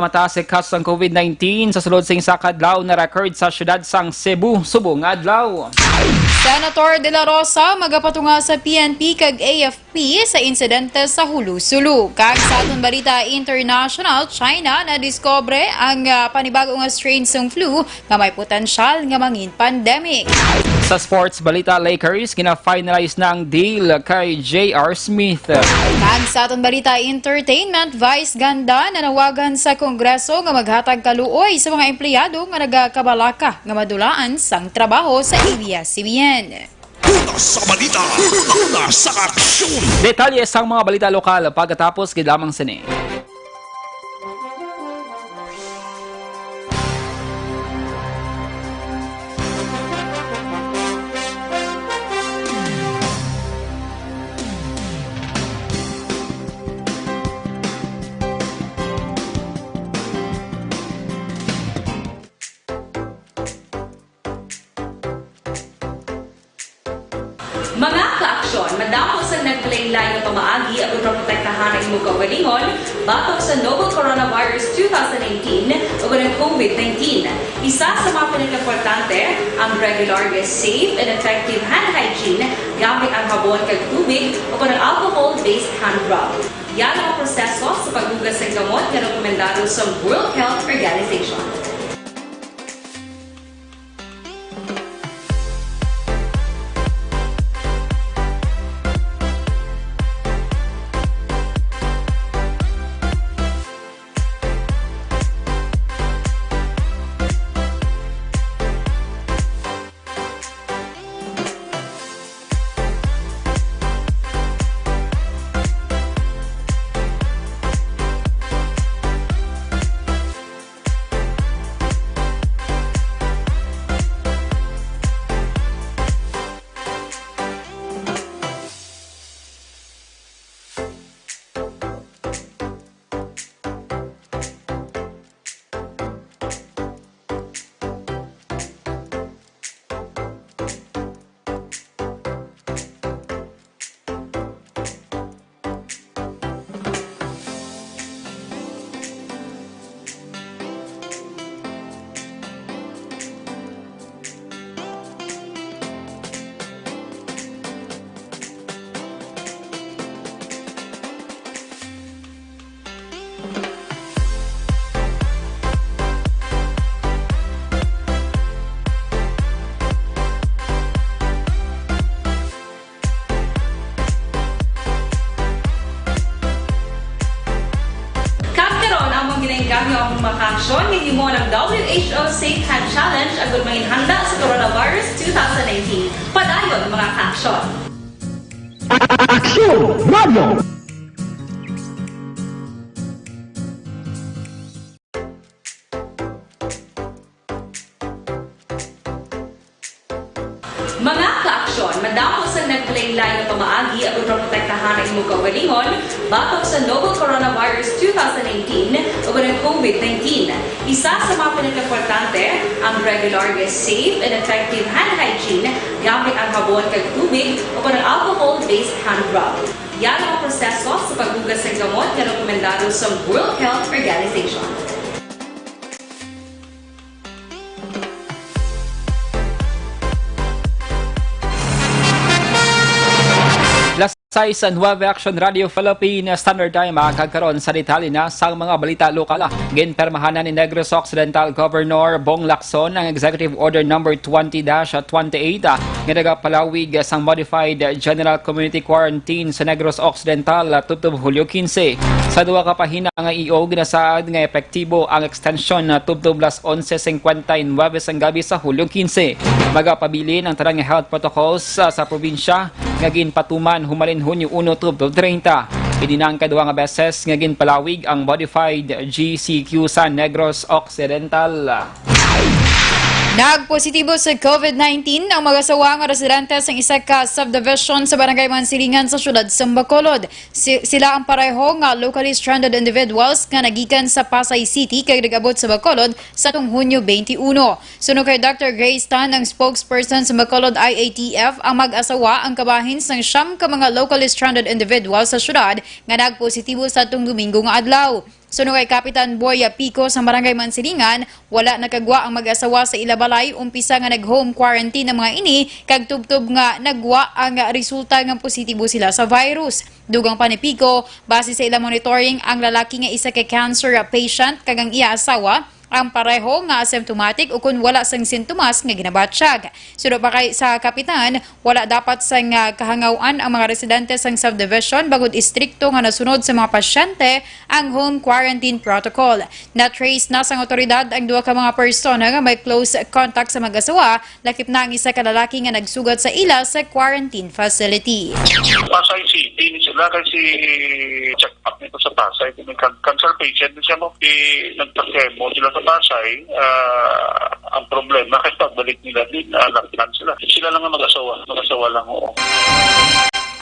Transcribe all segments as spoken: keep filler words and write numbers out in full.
pinakamataas nga kaso sang COVID nineteen sa sulod sing isa ka adlaw na record sa siyudad sang Cebu subong nga adlaw. Senator De La Rosa magapatunga sa P N P kag A F P sa insidente sa Hulusulu. Kag sa aton balita international, China nadiskubre ang, ah, panibago nga strain sang flu nga may potensyal nga mangin pandemic. Sa sports balita, Lakers, gina-finalize na ang deal kay J R Smith. Kag sa aton balita entertainment, Vice Ganda nanawagan sa Kongreso nga maghatag kaluoy sa mga empleyado nga nagakabalaka nga madulaan sang trabaho sa A B S C B N. Una sa balita, una sa aksyon. Detalye sang mga balita lokal pagkatapos gid lamang sini. Mga kaaksyon, madamo sang naglain-lain nga pamaagi agud maprotektahan ang imo kaugalingon batok sa novel coronavirus two thousand nineteen ug ang COVID nineteen. Isa sa mga pinakaimportante, ang regular nga safe and effective hand hygiene gamit ang habon kag tubig o kon ang alcohol-based hand rub. Yara ang proseso sa paghugas sang kamot nga rekomendado sa World Health Organization. Kag karon, among ginaengganyo ang mga kaaksyon nga himo ng W H O Safe Hand Challenge agud mangin handa sa coronavirus two thousand nineteen. Padayon, mga kaaksyon. Aksyon Radio! Mga kaaksyon, madamo sang naglain-lain nga pamaagi agud maprotektahan ang imo kaugalingon batok sa novel coronavirus two thousand nineteen ug ang COVID nineteen. Isa sa mga pinakaimportante, ang regular nga safe and effective hand hygiene gamit ang habon kag tubig o kon ang alcohol-based hand rub. Yara ang proseso sa paghugas sang kamot nga rekomendado sa World Health Organization. Alas sais nuebe, Action Radio Philippine Standard Time, ah, kag karon sa detalye na sang mga balita lokal. Ginpermahanan ni Negros Occidental Governor Bong Lacson ang Executive Order Number twenty dash twenty-eight, ah, nga nagapalawig sang modified general community quarantine sa Negros Occidental, ah, tubtob Hulyo quince. Sa duha ka pahina nga E O, ginasaad nga epektibo ang extension na tubtob alas onse cincuenta y nueve sang gabi sa Hulyo quince. Magapabilin ang tanan nga health protocols sa, sa probinsya nga ginpatuman humalin Hunyo uno tubtob treinta. Ini na ang ikaduha nga beses nga ginpalawig ang modified G C Q sa Negros Occidental. Nagpositibo sa COVID nineteen ang mag-asawa nga residente sang isa ka subdivision sa Barangay Mansilingan sa siyudad sa Bacolod. Si-, sila ang pareho nga locally stranded individuals nga nagikan sa Pasay City kag nag-abot sa Bacolod sa tong Hunyo twenty-one. Suno kay Doctor Grace Tan, ang spokesperson sa Bacolod I A T F, ang mag-asawa ang kabahin sang siyam ka mga locally stranded individuals sa siyudad nga nagpositibo sa tong Domingo nga adlaw. Suno kay Kapitan Boy Pico sa Barangay Mansilingan, wala nakagwa ang mag-asawa sa ila balay umpisa nga nag-home quarantine ang mga ini, kag tubtob nga nagwa ang resulta nga positibo sila sa virus. Dugang pa ni Pico, base sa ila monitoring, ang lalaki nga isa ka cancer patient kag ang iya asawa, ang pareho nga asymptomatic o kun wala sang sintomas nga ginabatyag. Suno pa kay sa kapitan, wala dapat sang, ah, kahangaw-an ang mga residente sang subdivision bangod istrikto nga nasunod sa mga pasyente ang home quarantine protocol. Na-trace na sang awtoridad ang duha ka mga persona nga may close contact sa mag-asawa, lakip na ang isa ka lalaki nga nagsugat sa ila sa quarantine facility. Pasay City ni sila kay si check up nito sa Pasay. Kung may can-, cancer patient ni siya mo, di nagpa-chemo sila sa Pasay. Ah, ang problema kay pagbalik nila din, ah, lockdown sila. Sila lang ang mag-asawa. Mag-asawa lang, oo.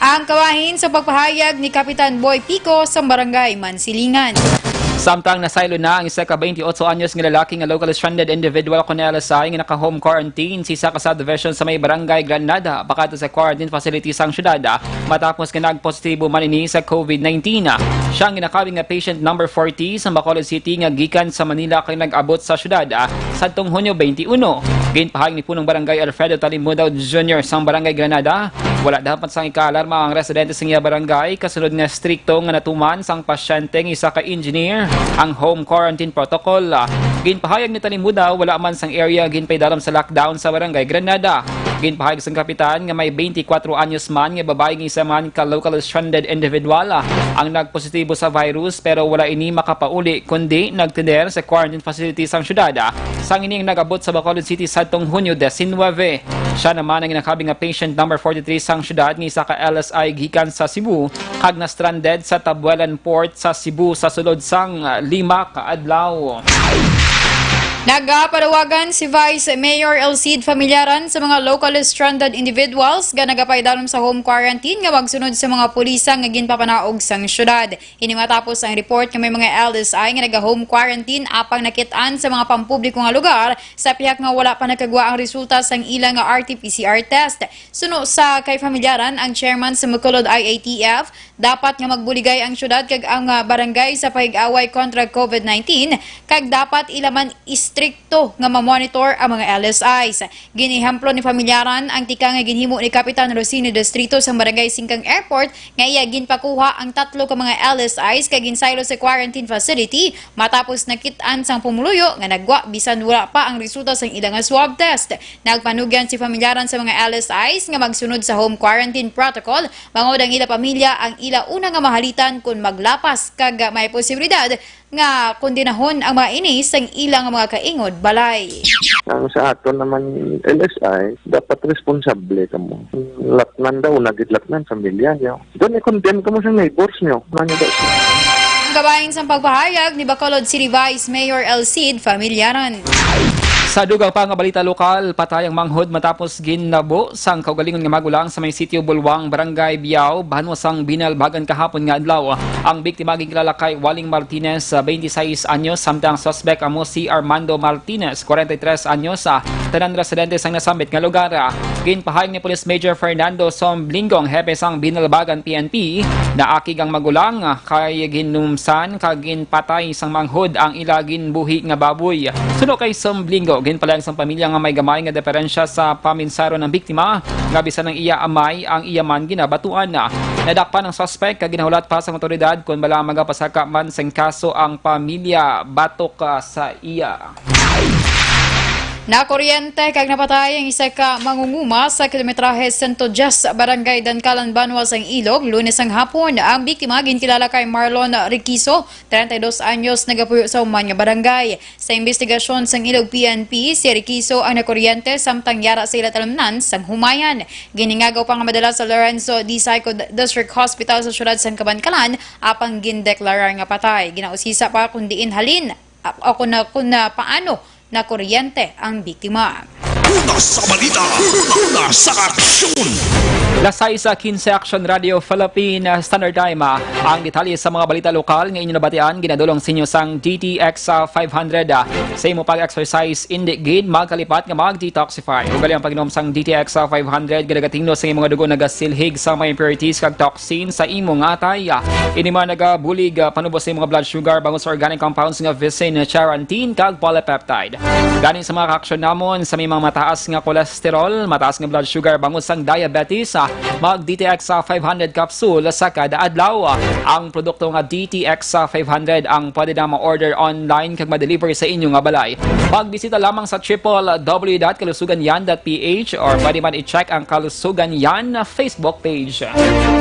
Ang kabahin sa pagpahayag ni Kapitan Boy Pico sa Barangay Mansilingan. Samtang nasaylo na ang isa ka twenty-eight anyos nga lalaki nga locally stranded individual kon L S I nga naka-home quarantine sa isa ka subdivision sa may Barangay Granada, pakadto sa quarantine facility sang syudad, matapos nga nagpositibo man ini sa COVID nineteen. Siya ang ginakawig nga patient number forty sa Bacolod City nga gikan sa Manila kag nag-abot sa syudad sadtong Hunyo twenty-one. Ginpahayag ni Punong Barangay Alfredo Talimudaw Junior sang Barangay Granada, wala dapat sang ika-alarma ang residente sang iya barangay, kasunod nga strikto nga natuman sang pasyente nga isa ka engineer ang home quarantine protocol. Ginpahayag ni Talimudaw, wala man sang area ginpaidalom sa lockdown sa Barangay Granada. Ginpahayag sang kapitan nga may twenty-four anyos man nga babayi nga isa man ka local stranded individual ang nagpositibo sa virus, pero wala ini makapauli kundi nagtender sa quarantine facility sang syudad. Sang ini ang nag-abot sa Bacolod City sadtong Hunyo diecinuebe. Siya naman ang ginakawig nga patient number forty-three sang syudad nga isa ka L S I gikan sa Cebu kag na-stranded sa Tabuelan Port sa Cebu sa sulod sang lima ka adlaw. Nagapanawagan si Vice Mayor Elcid Familiaran sa mga locally stranded individuals nga nagapaidalom sa home quarantine nga magsunod sa mga pulisa nga ginpapanaog sang syudad. Ini matapos ang report nga may mga L S I nga naga-home quarantine apang nakit-an sa mga pampubliko nga lugar sa pihak nga wala pa nakagwa ang resulta sang ila nga R T P C R test. Suno sa kay Familiaran, ang chairman sa Bacolod I A T F, dapat nga magbuligay ang syudad kag ang, ah, barangay sa pahig-away kontra COVID nineteen, kag dapat ila man istrikto nga ma-monitor ang mga L S Is. Gin-ehemplo ni Familiaran ang tikang nga ginhimo ni Kapitan Rosini Distrito sa Barangay Singkang Airport nga iya ginpakuha ang tatlo ka mga L S Is kag ginsaylo sa quarantine facility matapos nakit-an sang pumuluyo nga nagwa bisan wala pa ang resulta sang ila nga swab test. Nagpanugyan si Familiaran sa mga L S Is nga magsunod sa home quarantine protocol bangod ang ila pamilya ang ila una nga mahalitan kon maglapas kag may posibilidad nga kondenahon ang mga ini sang ilang mga kaingod balay. Ang sa aton naman L S I, dapat responsable kamo. Latnan daw, una gid latnan, pamilya niyo. Then i-condemn kamo sa neighbors niyo. Ano daw siya? Ang kabahin sang pagpahayag ni Bacolod City Vice Mayor Elcid Familiaran. Sa dugang pa nga balita lokal, patay ang manghod matapos ginabo sang kaugalingon nga magulang sa may sitio Bulwang, Barangay Biao, banwa sang Binalbagan kahapon nga adlaw. Ang biktima ginkilala kay Waling Martinez, ah, twenty-six anyos, samtang ang suspek amo si Armando Martinez, forty-three anyos, ah, tanan residente sang nasambit nga lugar. Ah, ginpahayag ni Police Major Fernando Somblingong, hepe sang Binalbagan P N P, naakig ang magulang, ah, kay ginumsan kag ginpatay sang manghod ang ila ginbuhi nga baboy. Suno kay Somblingong, ginpalayag sang pamilya nga may gamay nga diferensya sa paminsaro ng biktima, nga bisan ang iya amay ang iya man ginabatuan. Nadakpan ang suspek kag ginahulat pa sang awtoridad kon bala magapasaka man sing kaso ang pamilya batok, ah, sa iya. Nakuryente kag napatay ang isa ka mangunguma sa kilometrahe sento diyes, Barangay Dankalan, Banwa sang Ilog, Lunes ang hapon. Ang biktima ginkilala kay Marlon Riquizo, treinta y dos anyos, nagapuyo sa human nga barangay. Sa imbestigasyon sang Ilog P N P, si Riquizo ang nakuryente samtang yara sa ila talumnan sang humayan. Ginhingagaw pa nga madala sa Lorenzo D. Saico D-, District Hospital sa siyudad sang Kabankalan, apang gindeklarar nga patay. Ginausisa pa kung diin halin, a-, o kung na, kung na paano nakuryente ang biktima. Una sa balita, una sa aksyon. Las sais quince Action Radio Philippine Standard Time. Ang detalye sa mga balita lokal nga inyo nabatian ginadulong sa inyo sang D T X five hundred. Sa imo pag-exercise, indi gid magkalipat nga mag-detoxify. Ugali ang pag-inom sang D T X five hundred nga nagatinglo sa imong dugo nagasilhig sa mga impurities kag toxin sa imong atay. Ini man nagabulig, ah, panubos sa imong blood sugar bangod sa organic compounds nga visin, charantin kag polypeptide. Gani sa mga kaaksyon namon, sa may mga mataas nga cholesterol, mataas nga blood sugar, bangod sang diabetes, ah, mag D T X five hundred capsule sa kada adlaw. Ang produkto nga D T X five hundred ang pwede na ma-order online kag ma-deliver sa inyo nga balay. Magbisita lamang sa triple W dot kalusugan yan dot P H or pwede man i-check ang Kalusugan Yan Facebook page.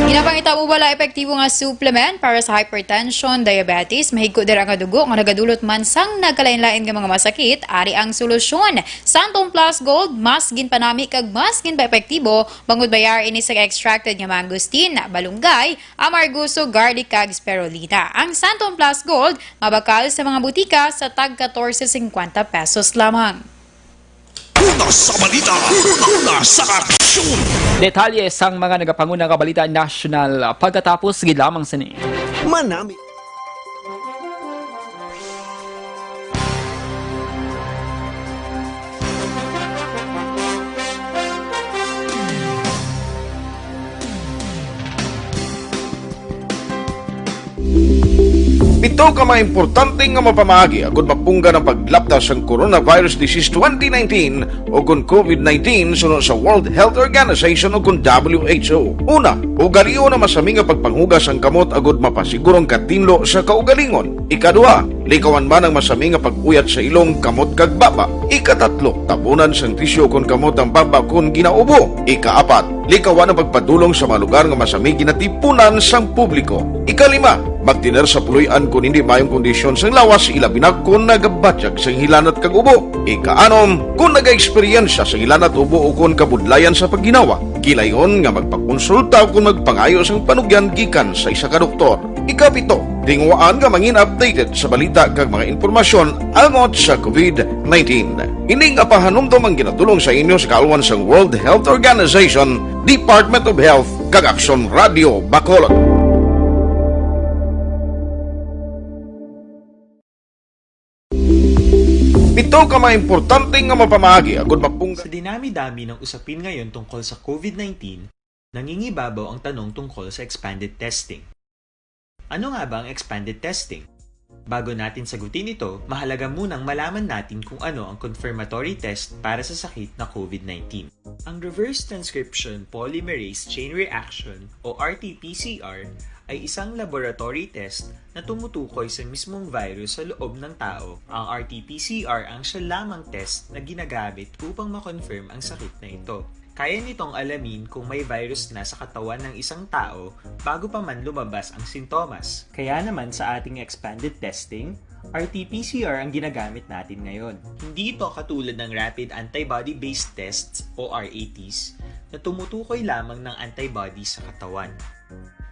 Ginapangita mo bala epektibo nga supplement para sa hypertension, diabetes, mahigko dira nga dugo nga nagadulot man sang nagkalain-lain nga mga masakit? Ari ang solusyon. Santon Plus Gold, mas ginpanami kag mas ginpaepektibo, bangod bayar ini sa extracted nga mangosteen, balunggay, amargoso, garlic, kag spirulina. Ang Santon Plus Gold mabakal sa mga butika sa tag katorse singkwenta pesos lamang. Una sa balita, una sa aksyon. Detalye sang mga nagapanguna nga balita nasyonal pagkatapos gid lamang sini. Manami. Pito ka mga importante nga mapamaagi agud mapunggan ang paglapda sang coronavirus disease twenty nineteen o kon COVID nineteen suno sa World Health Organization o kon W H O. Una, ugalion ang masami nga pagpanghugas sang kamot agud mapasiguro ang katinlo sa kaugalingon. Ikaduha, likawan man ang masami nga pag-uyat sa ilong, kamot kag baba. Ikatatlo, tabunan sang tisyu kon kamot ang baba kon ginaubo. Ikaapat, likawan ang pagpadulong sa mga lugar nga masami ginatipunan sang publiko. Ikalima, magtener sa puloy-an kon hindi maayong kondisyon sang lawas, ilabi na kon nagabatyag sang hilanat kag ubo. Ikaanom, kon nagaeksperyensya sang hilanat, ubo, o kon kabudlayan sa pagginawa, gilayon nga magpakonsulta kon magpangayo sang panugyan gikan sa isa ka doktor. Ikapito, tinguhaan nga mangin updated sa balita kag mga impormasyon angot sa COVID nineteen. Ini nga pahanumdom ang ginadulong sa inyo sa kaalwan sang World Health Organization, Department of Health, kag Aksyon Radio Bacolod. Pito ka mga importante nga mapamaagi agud mapunggan. Sa dinami-dami ng usapin ngayon tungkol sa COVID nineteen, nangingibabaw ang tanong tungkol sa expanded testing. Ano nga ba ang expanded testing? Bago natin sagutin ito, mahalaga munang malaman natin kung ano ang confirmatory test para sa sakit na COVID nineteen. Ang reverse transcription polymerase chain reaction o R T P C R ay isang laboratory test na tumutukoy sa mismong virus sa loob ng tao. Ang R T P C R ang siya lamang test na ginagamit upang ma-confirm ang sakit na ito. Kaya nitong alamin kung may virus na sa katawan ng isang tao bago pa man lumabas ang sintomas. Kaya naman sa ating expanded testing, R T P C R ang ginagamit natin ngayon. Hindi ito katulad ng rapid antibody-based tests o R A Ts na tumutukoy lamang ng antibodies sa katawan.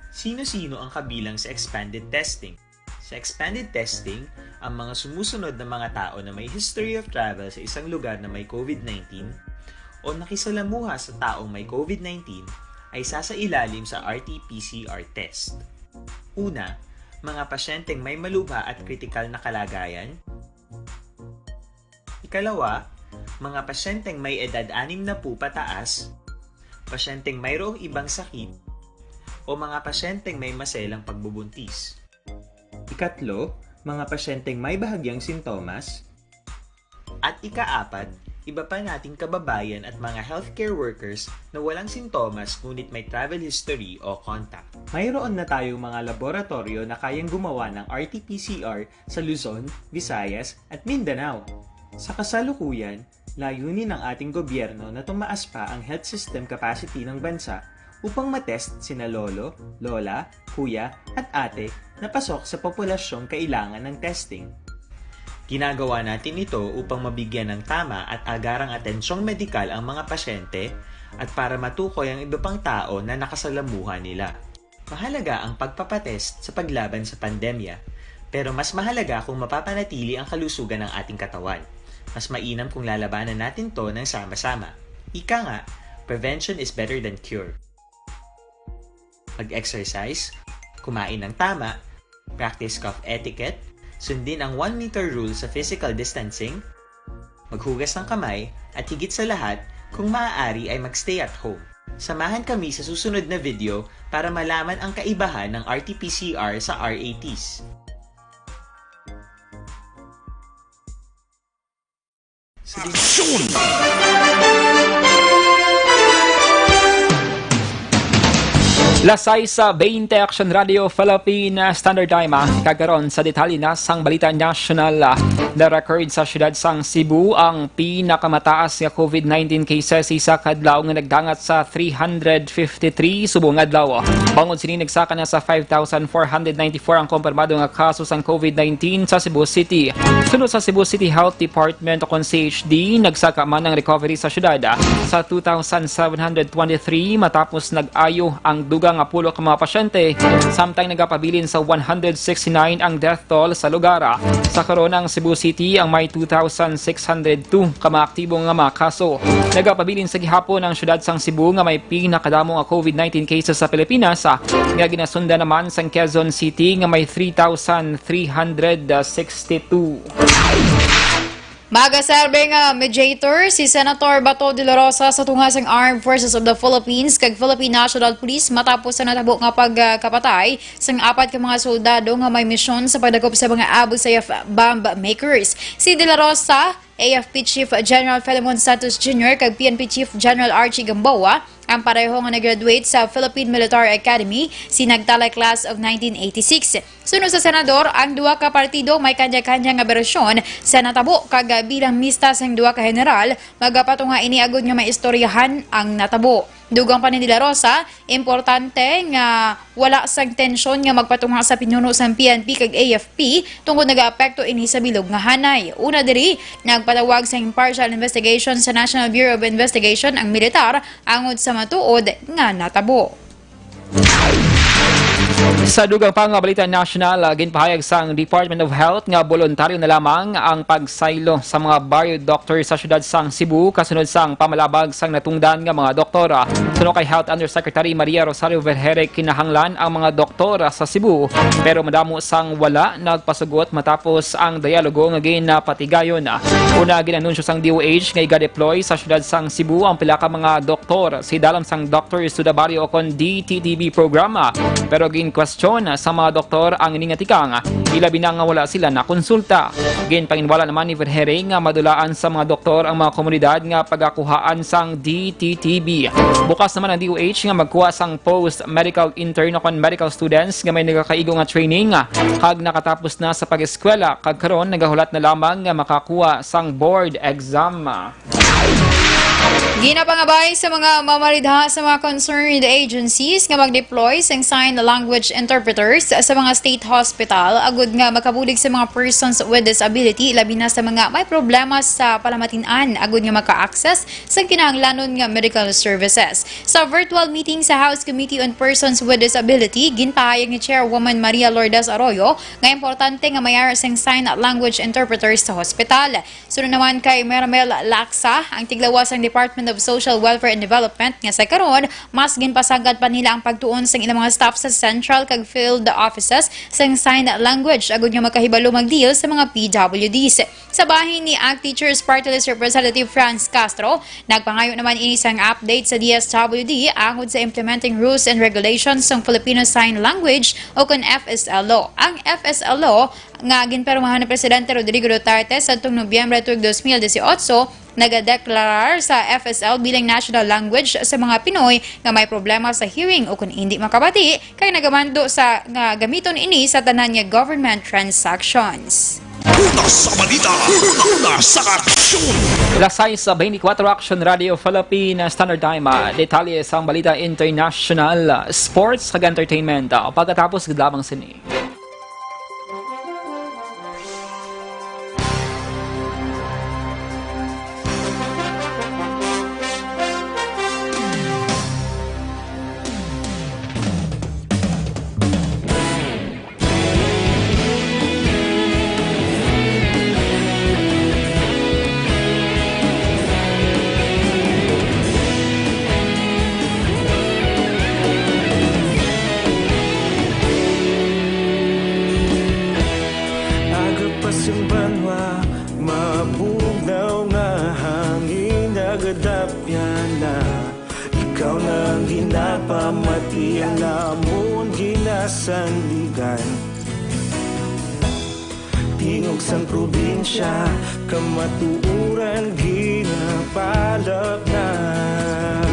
Sino-sino ang kabilang sa expanded testing? Sa expanded testing, ang mga sumusunod na mga tao na may history of travel sa isang lugar na may COVID nineteen o nakisalamuha sa taong may COVID nineteen ay sasailalim sa R T P C R test. Una, mga pasyenteng may malubha at kritikal na kalagayan. Ikalawa, mga pasyenteng may edad anim na pupataas, pasyenteng mayroong ibang sakit, o mga pasyenteng may maselang pagbubuntis. Ikatlo, mga pasyenteng may bahagyang sintomas. At ikaapat, iba pa nating kababayan at mga healthcare workers na walang sintomas ngunit may travel history o contact. Mayroon na tayong mga laboratoryo na kayang gumawa ng R T P C R sa Luzon, Visayas, at Mindanao. Sa kasalukuyan, layunin ng ating gobyerno na tumaas pa ang health system capacity ng bansa upang matest sina lolo, lola, kuya, at ate na pasok sa populasyong kailangan ng testing. Ginagawa natin ito upang mabigyan ng tama at agarang atensyong medikal ang mga pasyente at para matukoy ang iba pang tao na nakasalamuha nila. Mahalaga ang pagpapatest sa paglaban sa pandemya, pero mas mahalaga kung mapapanatili ang kalusugan ng ating katawan. Mas mainam kung lalabanan natin 'to ng sama-sama. Ika nga, prevention is better than cure. Mag-exercise, kumain ng tama, practice cough etiquette, sundin ang one meter rule sa physical distancing, maghugas ng kamay, at higit sa lahat, kung maaari ay mag-stay at home. Samahan kami sa susunod na video para malaman ang kaibahan ng R T P C R sa R A Ts. Aksyon! Las sais sa veinte, Action Radio Philippine Standard Time, ah. Kag karon sa detalye na sang balita nasyonal, ah. Na-record sa siyudad sang Cebu ang pinakamataas nga COVID nineteen cases isa ka adlaw nga nagdangat sa three hundred fifty-three subong adlaw. Bangod sini, nagsaka na sa five thousand four hundred ninety-four ang kumpirmado nga kaso sang COVID nineteen sa Cebu City. Suno sa Cebu City Health Department o kon C H D, nagsaka man ang recovery sa syudad sa two thousand seven hundred twenty-three matapos nag-ayo ang dugang nga pulo ka mga pasyente, samtang nagapabilin sa one hundred sixty-nine ang death toll sa lugar. Sa karon, ang Cebu City ang may two thousand six hundred two ka mga aktibo nga mga kaso. Nagapabilin sa gihapon ang syudad sang Cebu nga may pinakadamo nga COVID nineteen cases sa Pilipinas, ah, nga ginasundan naman sang Quezon City nga may three thousand three hundred sixty-two. Magaserbe nga mediator si Senator Bato de la Rosa sa tunga sang Armed Forces of the Philippines kag Philippine National Police matapos sa natabo nga pagkapatay sang apat ka mga soldado nga may misyon sa pagdakop sa mga Abu Sayyaf bomb makers. Si De La Rosa, A F P Chief General Filemon Santos Junior kag P N P Chief General Archie Gamboa, ang pareho nga nag-graduate sa Philippine Military Academy, si nagtalay class of nineteen eighty-six. Suno sa senador, ang duha ka partido may kanya-kanya nga bersyon sa natabo, kag bilang mista sang duha ka general, magapatunga ini agud nga maistoryahan ang natabo. Dugang pa ni De La Rosa, importante nga wala sang tensyon nga magpatunga sa pinuno sang P N P kag A F P tungod nagaapekto ini sa bilog nga hanay. Una diri, nagpatawag sa impartial investigation sa National Bureau of Investigation ang militar angod sa matuod nga natabo. Sa dugang pa nga balita nasyonal, ah, ginpahayag sang Department of Health nga boluntaryo na lamang ang pagsaylo sa mga baryo doctor sa siyudad sang Cebu kasunod sang pamalabag sang natungdan nga mga doktor. Suno kay Health Undersecretary Maria Rosario Vergere, kinahanglan ang mga doktor sa Cebu, pero madamo sang wala nagpasugot matapos ang dialogo nga ginapatigayon. Una, gin-anunsyo sang D O H nga iga-deploy sa siyudad sang Cebu ang pila ka mga doktor sa idalom sang Doctors to the Barrio o kon D T T B programa, pero gin-question sa mga doktor ang ini nga tikang, ilabi na nga wala sila nakonsulta. Ginpanginwala naman ni Vergere nga madulaan sa mga doktor ang mga komunidad nga pagakuhaan sang D T T B. Bukas naman ang D O H nga magkuha sang post-medical intern o kon medical students nga may nagakaigo nga training kag nakatapos na sa pag-eskwela kag karon nagahulat na lamang nga makakuha sang board exam. Ginapangabay sa mga mamaridha sa mga concerned agencies nga mag-deploy sang sign language interpreters sa mga state hospital agud nga makabulig sa mga persons with disability, labi na sa mga may problema sa palamatin-an, agud nga maka-access sa kinahanglanon nga medical services. Sa virtual meeting sa House Committee on Persons with Disability, ginpahayag ni Chairwoman Maria Lourdes Arroyo nga importante nga may-ara sang sign language interpreters sa hospital. Sunod naman kay Meramel Laksa, ang tiglawas sang Department of Social Welfare and Development, nga sa karon mas ginpasagad pa nila ang pagtuon sang ilang mga staff sa central kag field offices sang sign language agud nga makahibalo mag-deal sa mga P W Ds. Sa bahin ni ACT Teachers Party List Representative Franz Castro, nagpangayo naman ini sang update sa D S W D angod sa Implementing Rules and Regulations sang Filipino Sign Language o kon F S L Law. Ang F S L Law nga ginpirmahan ni Presidente Rodrigo Duterte sadtong Nobyembre tuig dos mil dieciocho, nagadeklarar sa F S L bilang national language sa mga Pinoy nga may problema sa hearing o kon indi makabati, kay nagamando sa nga gamiton ini sa tanan nga government transactions. Una sa balita, una sa aksyon. Las sais sa twenty-four Action Radio Philippine Standard Time. Ah, detalye sang balita international, sports, kag entertainment. Ah, pagkatapos gid lamang sini. Mati ang namon ginasandigan. Tingog sang probinsya, kamatuoran ginapalapnag.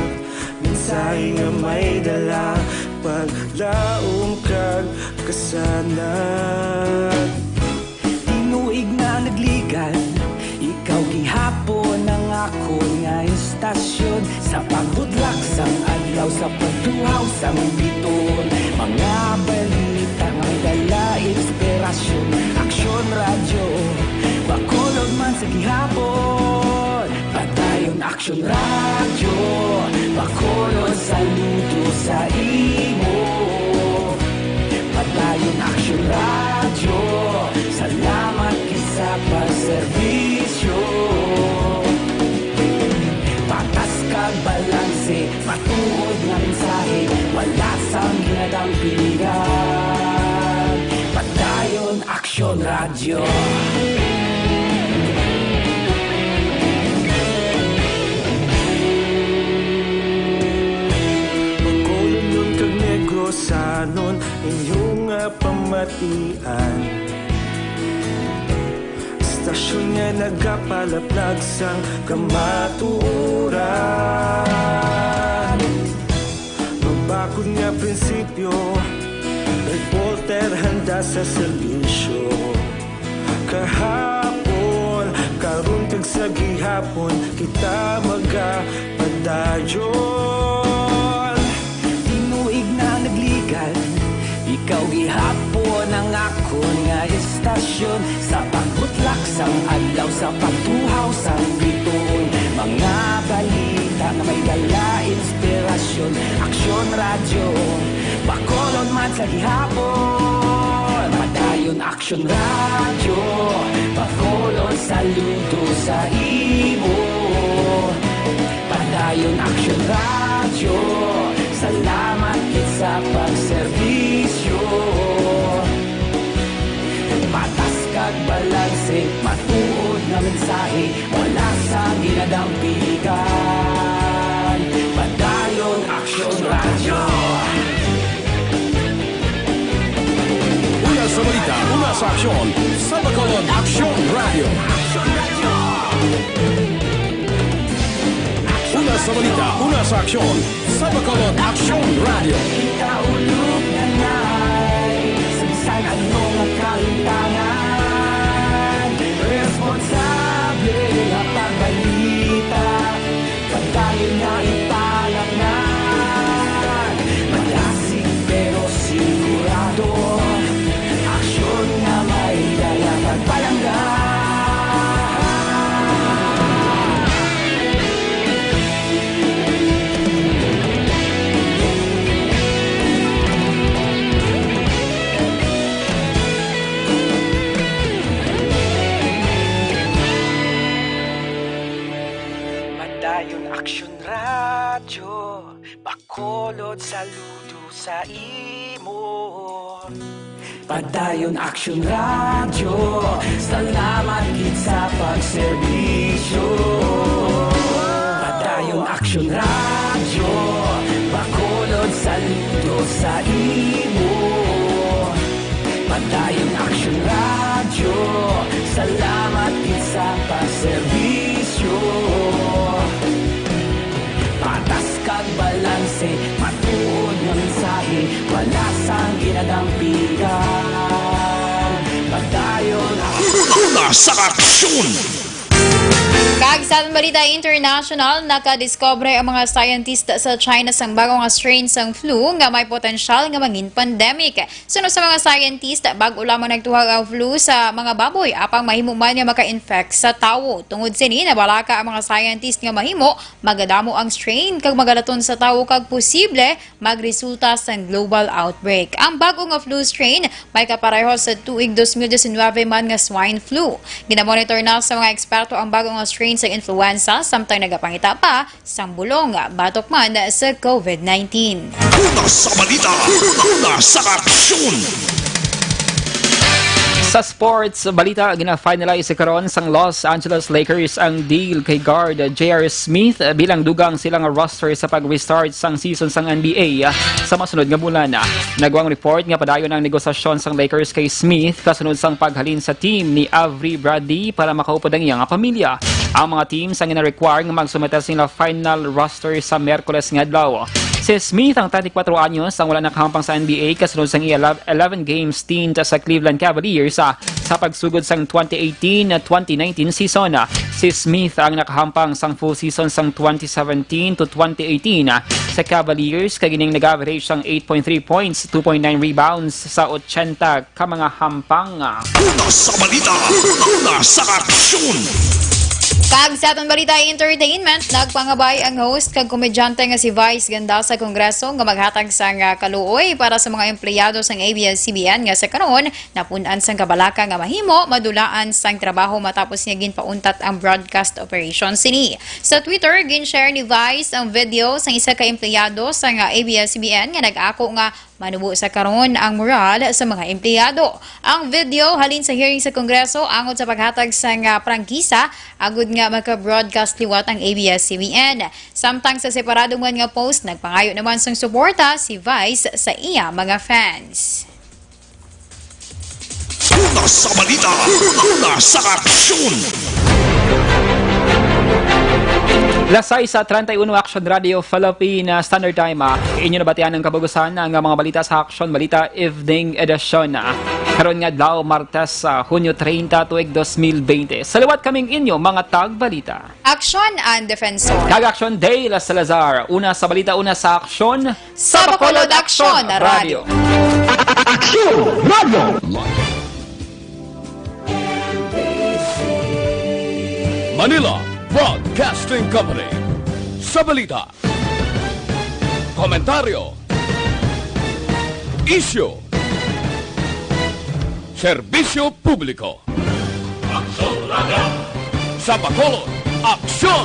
Mensahe nga may dala, paglaom kag kasanag. Tinuig na nagligan, ikaw gihapon ang akon nga istasyon. Sa pagbutlak sang adlaw, sa pagtuhaw sang biton, mga balita nga may dala inspirasyon. Aksyon Radyo, Bacolod man sa gihapon. Padayon Aksyon Radyo, Bacolod, saludo sa imo. Padayon Aksyon Radyo, salamat gid sa pagserbisyo. Patas kag balanse, matuod nga mensahe, wala sang ginadampigan. Padayon Aksyon Radyo. Bacolodnon kag Negrosanon, inyo nga pamatian. Istasyon nga nagapalaplag sang kamatuoran. Mabakod nga prinsipyo, reporter handa sa serbisyo. Kahapon, karon kag sa gihapon, kita magapadayon. Tinuig na nagligan, ikaw gihapon ang akon nga istasyon. Sa pagbutlak sang adlaw, sa pagtuhaw sang biton, mga balita nga may dala inspirasyon. Aksyon Radyo, Bacolod man sa gihapon. Padayon Aksyon Radyo, Bacolod, saludo sa imo. Padayon Aksyon Radyo, salamat gid sa pagserbisyo. Patas kag balanse, matuod nga mensahe, wala sang ginadampigan. Padayon Aksyon Radyo. Una sa balita, una sa aksyon, sa Bacolod Aksyon Radyo. Una sa balita, una sa aksyon, sa Bacolod Aksyon Radyo. Kita ulog na nay, sa bisan ano nga kalimtangan, responsable nga pagbalita. Padayon na ipangalan, malasig pero sigurado. Aksyon nga may dala pagpalangga. Padayon Aksyon Radyo, Bacolod, saludo sa imo. Padayon Aksyon Radyo, salamat gid sa pagserbisyo. Padayon Aksyon Radyo, Bacolod, saludo sa imo. Padayon Aksyon Radyo, salamat gid sa pagserbisyo. Patas kag balanse, matuod nga mensahe, wala sang ginadampigan. Padayon Aksyon. Una sa aksyon. Kag sa aton balita international, nakadiskubre ang mga scientist sa China sang bag-o nga strain sang flu nga may potensyal nga mangin pandemic. Suno sa mga scientist, bag-o lamang nagtuhag ang flu sa mga baboy, apang mahimo man nga maka-infect sa tawo. Tungod sini, nabalaka ang mga scientist nga mahimo magadamo ang strain kag magalaton sa tawo kag posible magresulta sang global outbreak. Ang bag-o nga flu strain may kapareho sa tuig dos mil diecinuebe man nga swine flu. Ginamonitor na sa mga eksperto ang bag-o nga strain sa influenza, samtang nagapangita pa sang bulong batok man sa COVID nineteen. Una sa balita, una sa aksyon. Sa sports balita, gina-finalize karon sang Los Angeles Lakers ang deal kay guard J R Smith bilang dugang sila nga roster sa pag-restart sang season sang N B A sa masunod nga bulan. Nagwang report nga padayon ang negosasyon sang Lakers kay Smith kasunod sang paghalin sa team ni Avery Bradley para makaupod ang iya nga pamilya. Ang mga teams ang gina-require nga magsumite sila final roster sa Miyerkules nga adlaw. Si Smith, ang thirty-four anyos, ang wala nakahampang sa N B A kasunod sang iya eleven games stint sa Cleveland Cavaliers, ah, sa pagsugod sang twenty eighteen twenty nineteen season. Si Smith ang nakahampang sang full season sang twenty seventeen to twenty eighteen sa Cavaliers, kag ining nag-average sang eight point three points, two point nine rebounds sa eighty ka mga hampang. Una sa balita, una sa aksyon. Kag sa aton balita entertainment, nagpangabay ang host kag komedyante nga si Vice Ganda sa Kongreso nga maghatag sang, ah, kaluoy para sa mga empleyado sang A B S C B N nga sa karon napun-an sang kabalaka nga mahimo madulaan sang trabaho matapos nga ginpauntat ang broadcast operation sini. Sa Twitter, gin-share ni Vice ang video sang isa ka empleyado sang, ah, A B S C B N nga nag-ako nga manubo sa karon ang moral sa mga empleyado. Ang video halin sa hearing sa Kongreso angot sa paghatag sang, ah, prangkisa agud nga maka-broadcast liwat ang A B S C B N. Samtang sa separado man nga post, nagpangayo naman sang suporta si Vice sa iya mga fans. Una sa balita, una sa aksyon. Las sais treinta y uno, Action Radio Philippine Standard Time, ah. Inyo nabatian ang kabug-usan nga mga balita sa Action Balita Evening Edition, ah. Karon nga adlaw, Martes, ah, Hunyo treinta, tuig dos mil bente. Sa liwat kaming inyo, mga tagbalita. Aksyon ang Defensor. Kag Aksyon Dale Salazar. Una sa balita, una sa aksyon. Sa Bacolod, Aksyon Radio. Aksyon Radio. Manila Broadcasting Company. Sa balita, komentaryo, isyu, serbisyo publiko. Aksyon Radio. Sa Bacolod, Aksyon.